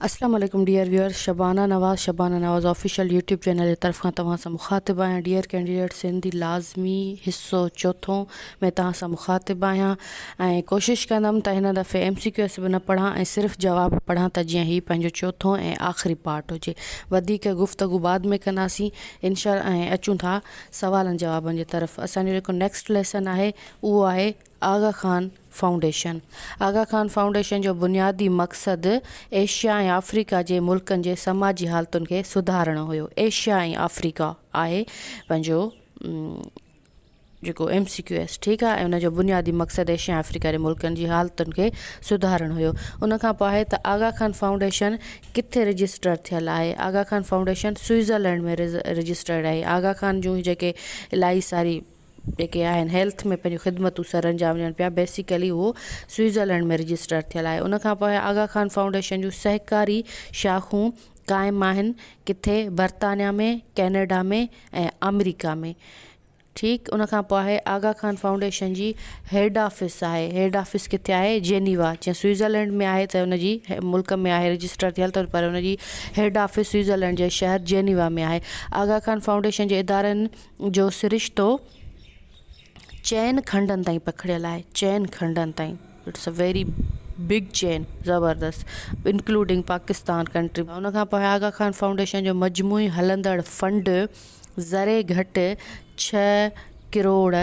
اسلام عليڪم dear viewers Shabana Nawaz Shabana Nawaz official YouTube channel جي طرف کان توهان سان مخاطب آهيان ڊيئر ڪينڊيڊيٽ سنڌي لازمي حصو چوٿون ۾ توهان سان مخاطب آهيان ۽ ڪوشش ڪندم ته هن دفعي ايم سي ڪيو ايس به نه پڙهان ۽ صرف جواب پڙهان ته جيئن هي پنهنجو چوٿون ۽ آخري پارٽ هجي وڌيڪ گفتگو بعد ۾ ڪنداسين انشاء ۽ اچون ٿا سوالن جوابن جي طرف اسان جو جيڪو نيڪسٽ ليسن آهي اهو آهي Aga Khan foundation, Aga Khan foundation جو بنيادي مقصد ايشيا ۽ آفريڪا جي ملڪن جي سماجي حالتن کي سڌارڻ هيو. ايشيا ۽ آفريڪا آهي پنهنجو جيڪو ايم سي ڪيو ايس ٺيڪ آهي ۽ ان جو بنيادي مقصد ايشيا ۽ آفريڪا جي ملڪن جي حالتن کي سڌارڻ هيو. ان کان پوء آهي ته آغا خان فائونڊيشن ڪٿي رجسٽر ٿيل آهي؟ Aga Khan foundation Switzerland ۾ registered آهي. آغا خان جون جيڪي الاهي ساري جيڪي آهن هيلٿ ۾ پنهنجون خدمتون سر انجام ڏين پيا بيسيڪلي اهو سوئٽزرلينڊ ۾ رجسٽر ٿيل آهي ان کان پوء آغا خان فائونڊيشن جون سهڪاري شاخون قائم آهن ڪٿي برطانيا ۾ ڪينيڊا ۾ ۽ آمريڪا ۾ ٺيڪ ان کان پوء آهي آغا خان فائونڊيشن جي هيڊ آفيس آهي هيڊ آفيس ڪٿي آهي جينيوا جيئن سوئٽزرلينڊ ۾ آهي ته ان جي ملڪ ۾ آهي رجسٽر ٿيل ته پر ان جي هيڊ آفيس سوئٽزرلينڊ جي شهر جينيوا ۾ آهي آغا خان فائونڊيشن جي ادارن جو سرشتو چئن کنڊن تائين پکڙيل آهي چئن کنڊن تائين it's a very big chain زبردست انڪلوڊنگ پاڪستان ڪنٽري ان کان پوء آغا خان فائونڊيشن جو مجموعي هلندڙ فنڊ ذري گهٽ ڇهه ڪروڙ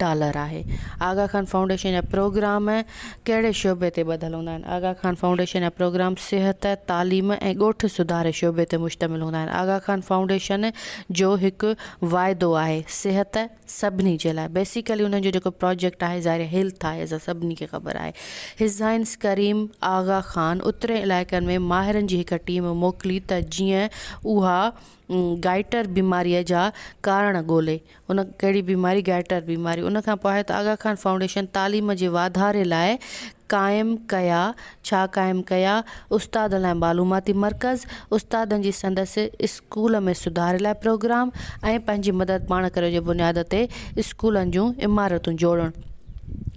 ڊالر آهي. آغا خان فائونڊيشن جا پروگرام ڪهڙي شعبي تي ٻڌل هوندا آهن؟ آغا خان فائونڊيشن جا پروگرام صحت، تعليم ۽ ڳوٺ سڌاري شعبي تي مشتمل هوندا آهن. آغا خان فائونڊيشن جو هڪ واعدو آهي صحت سڀني جي لاء. بيسيڪلي انهن جو جيڪو پراجيڪٽ آهي ظاهر هيلٿ آهي اسان سڀني کي خبر آهي. His Highness ڪريم آغا خان اترين علائقن ۾ ماهرن جي هڪ ٽيم موڪلي ته جيئن اها گائٽر بيماريء جا ڪارڻ ڳولي. ان ڪهڙي بيماري گائٽر بيماري ان کان پوء آهي ته آغا خان فائونڊيشن تعليم جي واڌاري لاء قائم ڪيا ڇا قائم ڪيا استادن لاء معلوماتي مرڪز استادن جي سندس اسڪول ۾ سڌاري لاء پروگرام ۽ پنهنجي مدد پاڻ ڪريو جي بنياد تي اسڪولن جون عمارتون جوڙڻ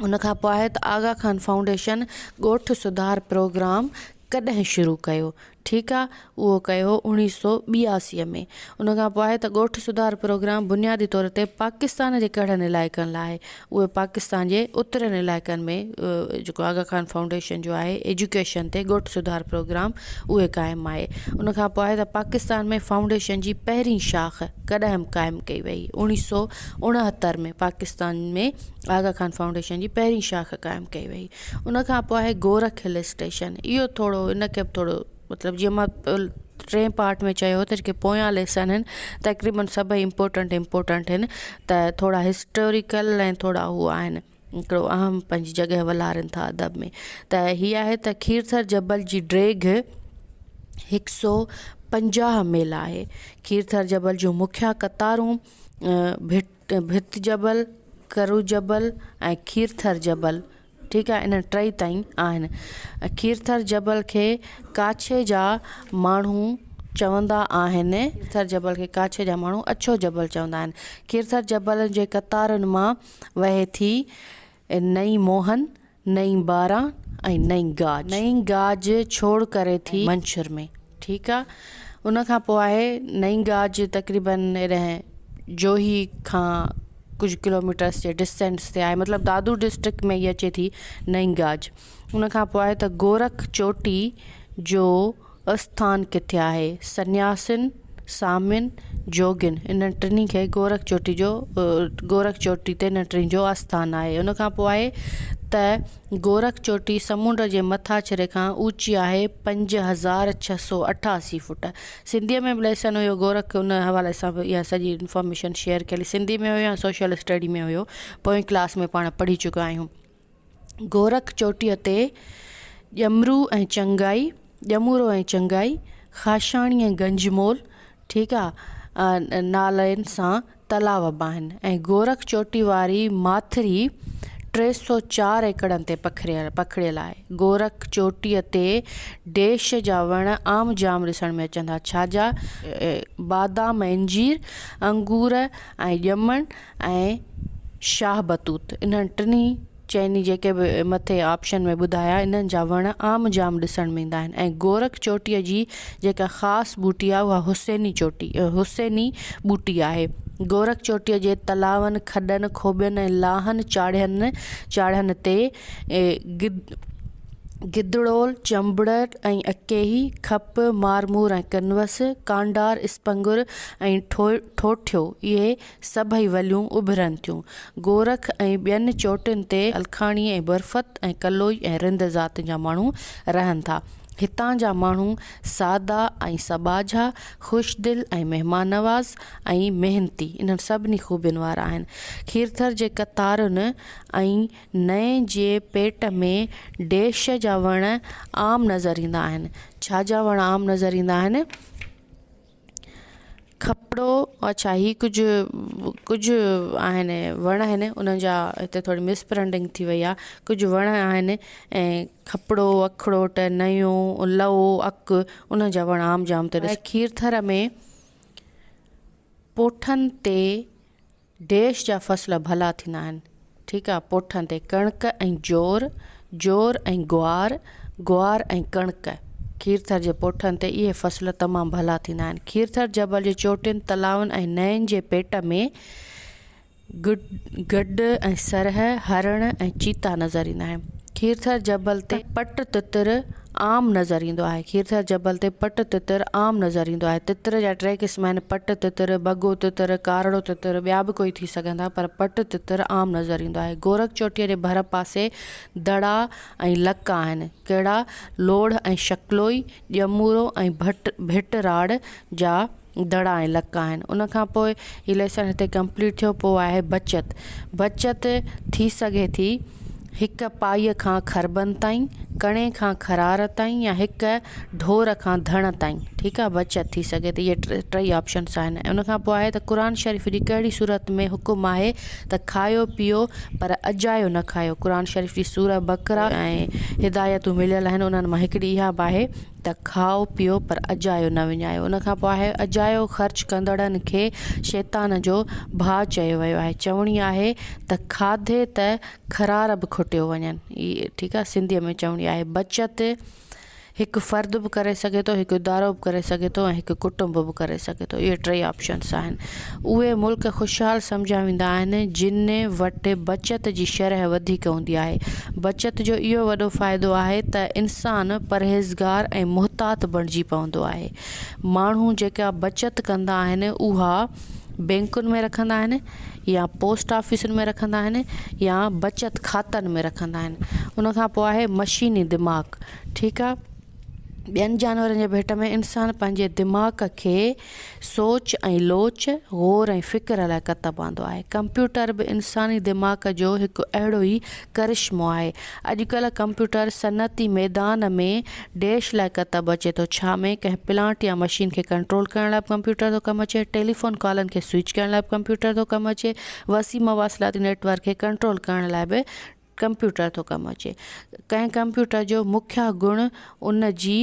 ان کان پوء آهي ته آغا خان فائونڊيشن ڳوٺ سڌار پروگرام ڪڏهن شروع ڪيو؟ ٺيڪ آ، اهو ڪيو اوڻيهه سو ٻياسي ۾. ان کان پوء آهي ته ڳوٺ سڌار پروگرام بنيادي طور تي پاڪستان جي ڪهڙن علائقن لاء آهي؟ اهي پاڪستان جي اترين علائقن ۾ جيڪو آغا خان فائونڊيشن جو آهي ايجوڪيشن تي ڳوٺ سڌار پروگرام اهي قائم آهي. ان کان پوء آهي ته پاڪستان ۾ فائونڊيشن جي پهرين شاخ ڪڏهن قائم ڪئي وئي؟ اوڻيهه سو اڻهتر ۾ پاڪستان ۾ آغا خان فائونڊيشن جي پهرين شاخ قائم ڪئي وئي. ان کان پوء آهي گورک هل اسٽيشن اهو ٿورو ان کي به ٿورو مطلب جيئن مان ٽئين پارٽ ۾ چيو ته جيڪي پويان ليسن آهن تقريبن سڀئي امپورٽنٽ امپورٽنٽ آهن ته ٿورا هسٽوريڪل ۽ ٿورا هو آهن هڪڙو اهم پنهنجي جڳهه ولارين ٿا ادب ۾ ته هي آهي ته کيرٿر جبل جي ڊيگهه هڪ سو 50 ميل آهي کيرٿر جبل جون مکيه قطارون ڀٽ ڀت جبل، ڪرو جبل ۽ کيرٿر جبل ٺيڪ آهي انهن ٽئي تائين آهن. کيرٿر جبل کي ڪاڇي جا ماڻهو چوندا آهن. کيرٿر جبل کي ڪاڇي جا ماڻهو اڇو جبل چوندا آهن. کيرٿر جبل جي قطارن مان وهي ٿي نئين موهن، نئين باران ۽ نئين گاج. نئين گاج ڇوڙ ڪري ٿي منڇر ۾ ٺيڪ آ ان کان پوء آهي نئين گاج تقريبن ايڏهن جوهي کان ڪجهه ڪلوميٽرس جي ڊسٽنس تي آهي مطلب دادو ڊسٽرڪٽ ۾ ئي اچي ٿي نئين گاج ان کان پوء آهي ته گورک چوٽي جو اسٿان ڪٿي آهي؟ سنياسين، سامين، جوڳين انهن ٽنهي کي گورک چوٽي جو گورک چوٽي تي انهن ٽنهي جو آسٿان آهي. ان کان پوء آهي ته گورک چوٽي سمنڊ جي مٿاڇري کان اوچي آهي 5688 فوٽ. سنڌيء ۾ به ليسن هيو گورک ان حوالي سان به اها سڄي انفارميشن شيئر ڪيل سنڌي ۾ هيو يا سوشل اسٽڊي ۾ هيو پوئين ڪلاس ۾ پاڻ پڙهي چڪا آهيون. گورک چوٽيء تي ڄمرو ۽ چنگائي، ڄمورو ۽ چنگائي، خاشاڻي ۽ گنج مول، ٺيڪ آ، نالن سان تلاء به آهن ۽ گورک چوٽي واري ماٿري 304 ايڪڙن تي پکڙيل آهي. گورک چوٽيء تي ڊيش جا وڻ عام جام ڏسڻ ۾ اچن ٿا. ڇا جا؟ بادام ۽ انجير، انگور ۽ ڄمڻ ۽ شاهه بطوط انهن ٽنهي. چئني جيڪي به مٿي آپشن ۾ ٻڌايا انهن جا وڻ عام جام ڏسڻ ۾ ايندا آهن ۽ گورک چوٽيء جي جيڪا خاص ٻوٽي آهي اها حسيني چوٽي حسيني ٻوٽي آهي. گورک چوٽيء جي تلاون، کڏن، کوٻين ۽ لاهن چاڙهين چاڙهن تي گدڙول، چنبڙ ۽ اڪيهي، کپ، مارمور ۽ ڪنوس، ڪانڊار، اسپنگر ۽ ٺوٺيو اهي سڀئي وليون اڀرن ٿيون. گورک ۽ ٻين چوٽين تي الکاڻي ۽ برفت ۽ ڪلوئي ۽ رند ذاتين جا ماڻهو رهن ٿا. هتان جا ماڻهو سادا ۽ سٻاجها، خوشدل ۽ مهمان نواز ۽ محنتي انهن سڀني خوبين وارا آهن. کيرٿر جي قطارن ۽ نئين جي پيٽ ۾ ڊيش جا وڻ عام نظر ايندا آهن. ڇا جا وڻ عام نظر ايندا آهن؟ کپڙو اڇا هي ڪجهه ڪجهه آهن وڻ آهن انهن جا هتي ٿوري مس پرنٽنگ ٿي وئي آهي ڪجهه وڻ آهن ۽ کپڙو اکڙوٽ نيون لئو اڪ انهن جا وڻ عام جام ٿا ڏسجن کيرٿر ۾ پوٺن تي ڊيش جا فصل ڀلا ٿيندا آهن ٺيڪ آ پوٺن تي ڪڻڪ ۽ جور جور ۽ گوار گوار ۽ ڪڻڪ کيرٿر جي پوٺن تي اهي فصل تمام ڀلا ٿيندا آهن کيرٿر جبل جي چوٽين تلائن ۽ نئين جي پيٽ ۾ گڊ ۽ سرهه هرڻ ۽ چيتا نظر ايندا آهن کيرٿر جبل تي پٽ تتر عام نظر ايندو آهي. کيرٿر جبل تي پٽ تتر عام نظر ايندو آهي. تتر جا ٽي قسم آهن، پٽ تتر، بگو تتر، ڪارڙو تتر، ٻيا به ڪوئي ٿي سگهن ٿا پر پٽ تتر عام نظر ايندو آهي. گورک چوٽيء جي ڀر پاسي دڙا ۽ لڪ آهن. ڪهڙا؟ لوڙهه ۽ شڪلوئي، ڄمورو ۽ ڀٽ ڀٽ راڙ جا دڙا ۽ لڪ آهن. ان کان پوء هي ليسن هتي ڪمپليٽ ٿيو پوء آهي بچت. بچت ٿي سگهي ٿي هڪ پائيء کان کربن تائين، ڪڻي کان خرار تائين يا هڪ ڍور کان ڌڻ تائين. ٺيڪ آهي بچت ٿي سگهي ٿي اهي ٽئي آپشنس آهن ۽ ان کان پوء آهي ته قرآن شريف جي ڪهڙي سورت ۾ حڪم آهي ته کايو پيئو پر اجايو نه کايو. قرآن شريف جي سوره بقره ۽ هدايتون مليل آهن انهن مان هڪڙي اها به آهي. ته کائو پيئو پر اجايو نه وڃايو. ان کان پوء آهي اجايو خرچ ڪندڙن کي شيطان جو ڀاء چيو ويو آهي. چوڻي آهي ته کاڌي ته خرار به کٽيو وڃن. ٺيڪ آهي سنڌيء ۾ چوڻي آهي. بچت هڪ فرد به ڪري سگهي ٿو، هڪ ادارو به ڪري سگهي ٿو ۽ هڪ ڪٽنب به ڪري سگهي ٿو. اهي ٽئي آپشنس آهن. اهي ملڪ خوشحال سمجهيا ويندا آهن جن وٽ بچت جي شرح وڌيڪ هوندي آهي. بچت جو اهو وڏو فائدو آهي ته انسان پرهيزگار ۽ محتاط بڻجي پوندو آهي. ماڻهو جيڪا بچت ڪندا آهن اها بينڪن ۾ رکندا آهن يا پوسٽ آفيسن ۾ رکندا آهن يا بچت کاتن ۾ رکندا آهن. ان کان پوء آهي مشيني دماغ ٺيڪ آهي. ٻين جانورن جي ڀيٽ ۾ انسان پنهنجي دماغ کي سوچ ۽ لوچ، غور ۽ فڪر لاء ڪتب آندو آهي. ڪمپيوٽر به انساني دماغ جو هڪ اهڙو ئي ڪرشمو آهي. اڄڪلهه ڪمپيوٽر صنعتي ميدان ۾ ڊيش لاء ڪتب اچي ٿو. ڇا ۾ ڪنهن پلانٽ يا مشين کي ڪنٽرول ڪرڻ لاء به ڪمپيوٽر ٿو ڪم اچي، ٽيليفون ڪالن کي سوئچ ڪرڻ لاء به ڪمپيوٽر ٿو ڪم اچي، وسيع مواصلاتي نيٽ ورڪ کي ڪنٽرول ڪرڻ لاء به ڪمپيوٽر ٿو ڪم اچي. ڪنهن ڪمپيوٽر جو مکيه گڻ ان جي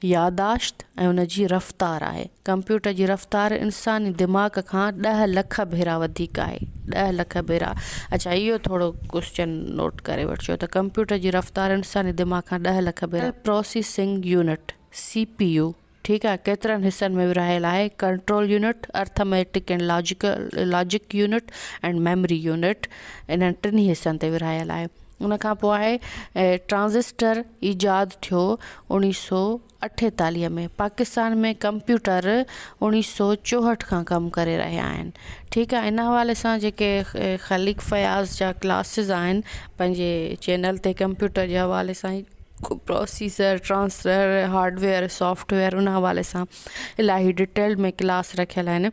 ياداشت ۽ ان جي رفتار آهي. ڪمپيوٽر جي رفتار انساني دماغ کان ڏهه لک ڀيرا وڌيڪ آهي. ڏهه لک ڀيرا. اڇا اهو ٿورو ڪوسچن نوٽ ڪري وٺجو ته ڪمپيوٽر جي رفتار انساني دماغ کان ڏهه لک ڀيرا. Processing unit, C P U, ٺيڪ آهي ڪيترن حصن ۾ ورهايل آهي control unit, arithmetic and logical logic unit and memory unit انهن ٽنهي حصن تي ورهايل آهي ان کان پوء آهي ٽرانزسٽر ايجاد ٿيو اوڻيهه سو اٺيتاليهه ۾ پاڪستان ۾ ڪمپيوٽر اوڻيهه سو چوهٺ کان ڪم ڪري رهيا آهن ٺيڪ آهي ان حوالي سان جيڪي خليق فياض جا ڪلاسز آهن پنهنجي چينل تي ڪمپيوٽر جي حوالي سان processor, transfer, hardware, software ان حوالي سان الاهي ڊيٽيل ۾ ڪلاس رکيل آهن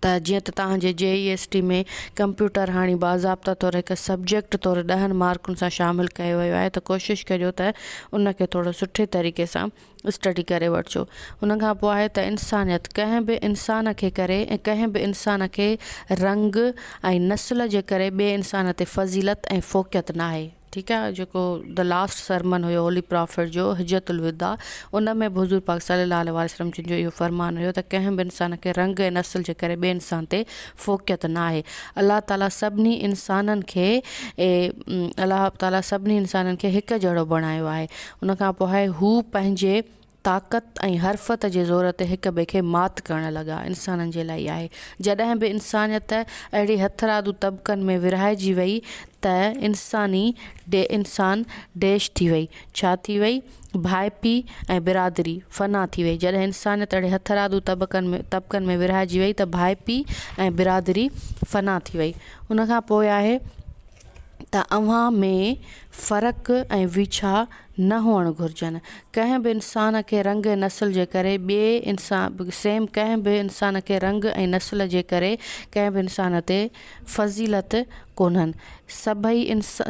ته جيئن ته توهان جي جي اي ايس ٽي ۾ ڪمپيوٽر هاڻي باضابطه طور هڪ سبجيڪٽ طور ڏهن مارڪن سان شامل ڪيو ويو آهي ته ڪوشش ڪجو ته ان کي ٿورو سٺي طريقي سان اسٽڊي ڪري وٺجو ان کان پوء آهي ته انسانيت ڪنهن به انسان کي ڪري ۽ ڪنهن به انسان کي رنگ ۽ نسل جي ڪري ٻئي انسان تي فضيلت ۽ فوقيت ناهي. ٺيڪ آهي جيڪو the last sermon have Holi profit جو حجت الوداع ان ۾ به حضور پاڪ صلي الله عليه وسلم جن جو اهو فرمان هيو ته ڪنهن به انسان کي رنگ ۽ نسل جي ڪري ٻئي انسان تي فوقيت نه آهي الله تعالي سڀني انسانن کي الله تعالي سڀني انسانن کي هڪ جهڙو بڻايو آهي ان کان پوء هو پنهنجي طاقت ۽ حرفت جي زور تي هڪ ٻئي کي مات ڪرڻ لڳا. انسانن جي لاء ئي آهي. جڏهن به انسانيت اهڙي هٿرادو طبقن ۾ ورهائجي وئي ته انساني انسان ڊيش ٿي وئي. ڇا ٿي وئي؟ ڀائپي ۽ برادري فنا ٿي وئي. جڏهن انسانيت اهڙي هٿرادو طبقن ۾ طبقن ۾ ورهائجي وئي ته ڀائپي ۽ برادري فنا ٿي وئي. ان کان پوء آهي. ته اوهان ۾ فرق ۽ ويڇا نه هئڻ گهرجن. ڪنهن به انسان کي رنگ ۽ نسل جي ڪري ٻئي انسان سيم ڪنهن به انسان کي رنگ ۽ نسل جي ڪري ڪنهن به انسان تي فضيلت ڪونهن. سڀئي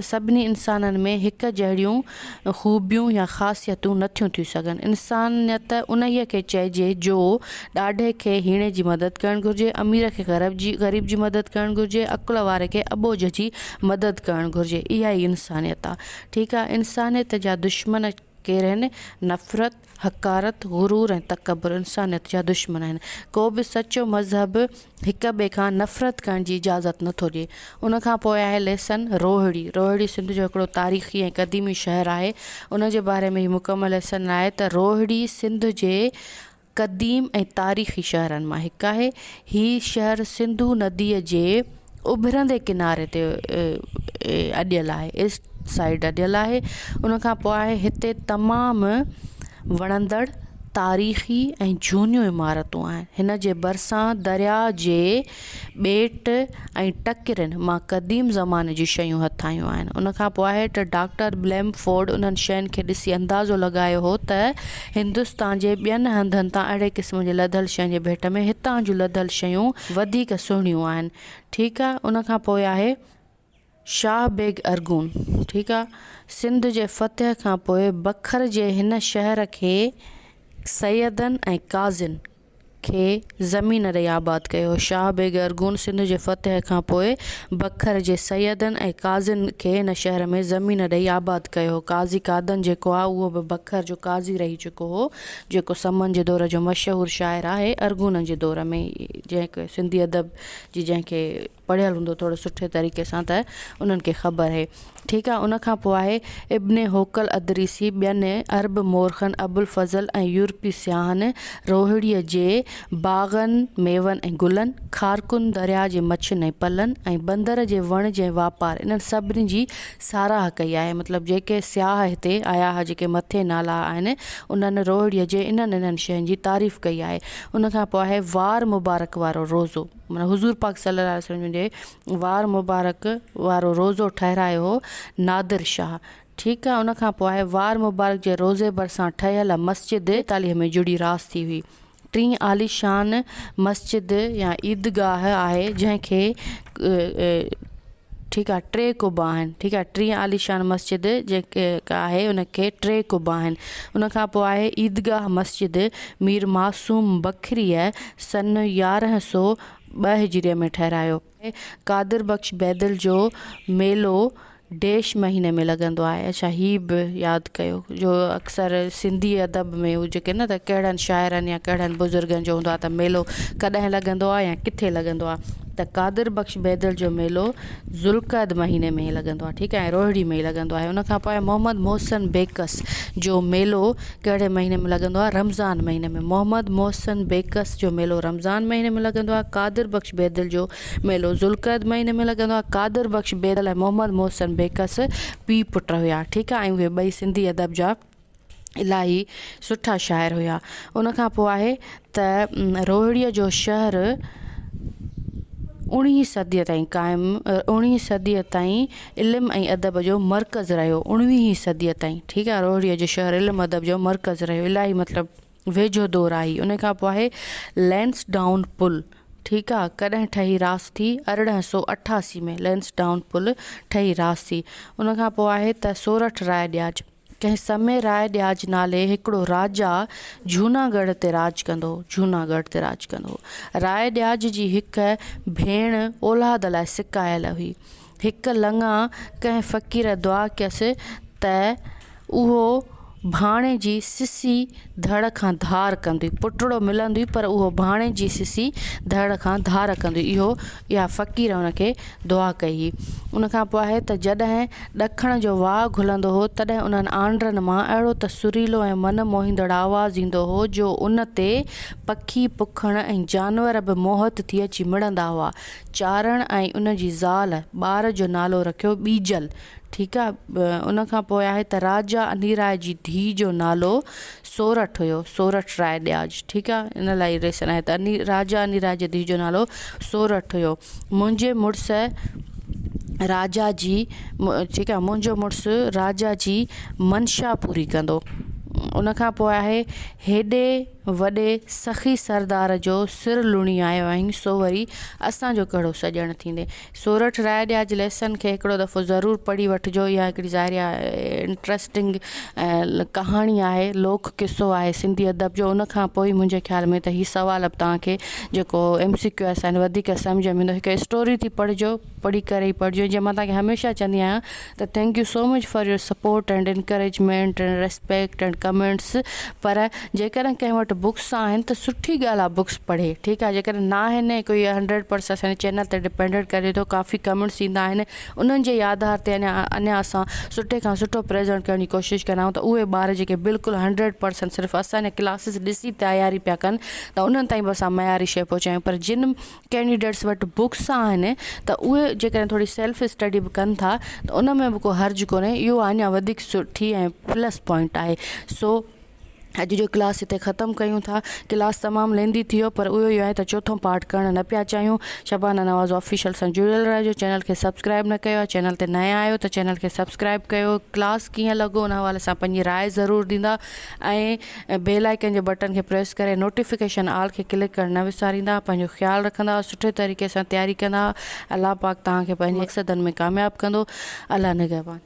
سڀني انسانن ۾ هڪ جهڙيون خوبيون يا خاصيتون نٿيون ٿي سگهن. انسانيت انهيء کي چئجي جو ڏاڍي کي هيڻي جي مدد ڪرڻ گهرجي، امير کي غريب جي مدد ڪرڻ گهرجي، عقل واري کي اٻوجهه جي مدد ڪرڻ گهرجي. اها ئي انسانيت آ. ٺيڪ آ. انسانيت جا دشمن ڪير آهن؟ نفرت، حقارت، غرور ۽ تڪبر انسانيت جا دشمن آهن. ڪو به سچو مذهب هڪ ٻئي کان نفرت ڪرڻ جي اجازت نه ٿو ڏئي. ان کان پوء آهي ليسن روهڙي. روهڙي سنڌ جو هڪڙو تاريخي ۽ قديمي شهر آهي. ان جي باري ۾ هي مڪمل ليسن آهي ته روهڙي سنڌ جي قديم ۽ تاريخي شهرن مان هڪ آهي. هي شهر سنڌو نديء جي اڀرندي ڪناري تي اڏيل آهي. ايسٽ سائيڊ اڏيل آهي. ان کان پوء آهي هتي تمام وڻندڙ تاريخي ۽ جهونيون عمارتون آهن. هن جي ڀرسان درياء جي ٻيٽ ۽ ٽڪرين مان قديم زماني جون شيون هٿ آيون آهن. ان کان پوء آهي ته ڊاڪٽر بليمفورڊ انهن شين کي ڏسي اندازو لڳايو هو ته هندستان جي ٻين هنڌن تان اهڙي قسم جي لڌل شين جي ڀيٽ ۾ هتان جون لڌل شيون وڌيڪ سهڻيون آهن. ٺيڪ آهي. ان کان پوء آهي. شاهه بيگ ارغون، ٺيڪ آ، سنڌ جي فتح کان پوء بکر جي هن شهر کي سيدن ۽ قاضين کي زمين ڏئي آباد ڪيو. شاهه بيگ ارغون سنڌ جي فتح کان پوء بکر جي سيدن ۽ قاضين کي هن شهر ۾ زمين ڏئي آباد ڪيو هو. قاضي قادن جيڪو آ اهو به بکر جو قاضي رهي چڪو هو، جيڪو سمن جي دور جو مشهور شاعر آهي. ارغونن جي دور ۾ جنهن کي سنڌي ادب جي جنهن کي پڙهيل هوندو ٿورو سٺي طريقي سان ته انهن کي خبر اهي. ٺيڪ آهي ان کان پوء آهي ابن هوڪل ادريسي ٻين عرب مورخن ابوالفضل ۽ يورپي سياحن روهڙيء جي باغن، ميون ۽ گلن، کارڪن درياء جي مڇين ۽ پلن ۽ بندر جي وڻج ۽ واپار انهن سڀني جي ساراهه ڪئي آهي مطلب جيڪي سياح هتي آيا ها جيڪي مٿي نالا آهن انهن روهڙيء جي انهن انهن شين جي تعريف ڪئي آهي ان کان پوء آهي وار مبارڪ وارو روزو. معنيٰ حضور پاڪ صلي الله عليه وسلم جن جي وار مبارڪ وارو روزو ٺهرايو هو نادر شاهه ٺيڪ آهي ان کان پوء آهي وار مبارڪ جي روزي ڀرسان ٺهيل مسجد 43 ۾ جڙي راس ٿي هئي ٽين عاليشان مسجد يا عيدگاهه آهي جنهن کي ٺيڪ آ ٽي قبا آهن ٺيڪ آ ٽين عاليشان مسجد جيڪي آهي ان کي ٽي قبا آهن ان کان پوء آهي عيدگاهه مسجد مير معصوم بکريء سن 1102 هجريء ۾ ٺهرايو. قادر بخش بيدل جو ميلو ڊيش مهيني ۾ لڳندو آهي اڇا هي به ياد ڪيو جو اڪثر سنڌي ادب ۾ هو جيڪي نه ته ڪهڙن شاعرن يا ڪهڙن بزرگن جو هوندو آهي ته ميلو ڪڏهن لڳندو آهي يا ڪٿي لڳندو آهي ته قادر بخش بيدل جو ميلو ذوالقعد مهيني ۾ ئي لڳندو آهي ٺيڪ آهي ۽ روهڙي ۾ ئي لڳندو آهي ان کان پوء محمد محسن بيڪس جو ميلو ڪهڙي مهيني ۾ لڳندو آهي رمضان مهيني ۾ محمد محسن بيڪس جو ميلو رمضان مهيني ۾ لڳندو آهي قادر بخش بيدل جو ميلو ذوالقعد مهيني ۾ لڳندو آهي قادر بخش بيدل ۽ محمد محسن بيڪس پيء پٽ هيا ٺيڪ آهي ۽ اهي ٻئي سنڌي ادب جا الاهي سٺا شاعر هيا. ان کان پوء آهي ته روهڙيء جو شهر اوڻيهين صديء تائين قائم اوڻيهين صديء تائين علم ۽ ادب جو مرڪز رهيو اوڻويهين صديء تائين ٺيڪ آهي روهڙيء جو شهر علم ادب جو مرڪز رهيو الاهي مطلب ويجهو دور آهي ان کان پوء آهي لينس ڊائون پل ٺيڪ آ ڪڏهن ٺهي راس ٿي 1888 ۾ لينس ڊائون پل ٺهي راس ٿي ان کان پوء آهي ته سورٺ راء ڏياچ ڪنهن سمي راء ڏياچ نالي هڪڙو راجا جهوناڳڙهه تي راڄ ڪندو هو. جهوناڳڙهه تي راڄ ڪندو هو. راء ڏياچ جي هڪ ڀيڻ اولاد لاء سڪايل هئي. هڪ لڱا ڪنهن فقير دعا ڪيس ته اهو ڀاڻي جي سسي ڌڙ کان ڌار ڪندي. پٽڙو ملندي پر اهو ڀاڻي جي سسي ڌڙ کان ڌار ڪندي. اهو اها فقير هن کي دعا ڪئي هئي. ان کان پوء آهي ته جڏهن ڏکڻ جو واء گهلندو هو تڏهن انهن آنڊرن مان اهڙو ته سريلو ۽ من موهيندڙ آواز ايندو هو جو ان تي پکي پکڻ ۽ جانور به موهت ٿي اچي مڙندا هئا. چارڻ ۽ ان جي زال ٻار جو نالو رکيو ٻيجل. ٺيڪ آ ان کان پوء آهي ته راجا انيراء جي ڌيء جو نالو سورٺ هيو سورٺ راء ڏياج ٺيڪ آ ان لاء هي ريسن آهي ته راجا انيراء جي ڌيء جو نالو سورٺ هيو منهنجي مڙس راجا جي ٺيڪ آ منهنجو مڙس راجا جي منشا پوري ڪندو ان کان پوء آهي هيڏي وڏي سخي سردار جو سر لڻي آيو آهين سو وري اسان جو ڪهڙو سڄڻ ٿيندين. سورٺ راء ڏياج ليسن کي هڪڙو دفعو ضرور پڙهي وٺجو. اها هڪڙي ظاهري آهي انٽريسٽنگ ڪهاڻي آهي، لوڪ قصو آهي سنڌي ادب جو. ان کان پوء منهنجي خيال ۾ ته هي سوال به توهان کي جيڪو ايم سي ڪيو آهن وڌيڪ سمجهه ۾ ايندو. هڪ اسٽوري ٿي پڙهجو، پڙهي ڪري ئي پڙهجو. جيئن مان توهان کي هميشه چوندي آهيان ته thank you so much for your support and encouragement and respect and comments پر جيڪڏهن ڪنهن وٽ بڪس آهن ته سٺي ڳالهه آهي بڪس پڙهي ٺيڪ آهي جيڪڏهن نه آهن ۽ ڪوئي هنڊريڊ پرسنٽ اسان جي چينل تي ڊپينڊنٽ ڪري ٿو ڪافي ڪمينٽس ايندا آهن انهن جي آڌار تي اڃا اڃا اسان سٺي کان سٺو پريزنٽ ڪرڻ جي ڪوشش ڪندا آهيون ته اهي ٻار جيڪي بلڪل هنڊريڊ پرسنٽ صرف اسان جا ڪلاسز ڏسي تياري پيا ڪن ته انهن تائين به اسان معياري شيء پهچايون پر جن ڪينڊيڊيٽس وٽ بڪس آهن ته اهي جيڪڏهن ٿوري سيلف اسٽڊي به ڪن ٿا ته ان ۾ به ڪو حرج ڪونهي اهو اڃا وڌيڪ سٺي ۽ پلس پوائنٽ آهي سو اڄ جو ڪلاس هتي ختم ڪيون ٿا ڪلاس تمام ليندي ٿي ويو پر اهو ئي آهي ته چوٿون پارٽ ڪرڻ نه پيا چاهيون شبانه نواز آفيشل سان جڙيل رهجو چينل کي سبسڪرائب نه ڪيو آهي چينل تي نيا آهيو ته چينل کي سبسڪرائب ڪيو ڪلاس ڪيئن لڳو ان حوالي سان پنهنجي راء ضرور ڏيندا ۽ بيل آئيڪن جي بٽڻ کي پريس ڪري نوٽيفڪيشن آل کي ڪلڪ ڪرڻ نه وساريندا پنهنجو خيال رکندا سٺي طريقي سان تياري ڪندا الله پاڪ توهان کي پنهنجي مقصدن ۾ ڪامياب ڪندو الله نگهبان.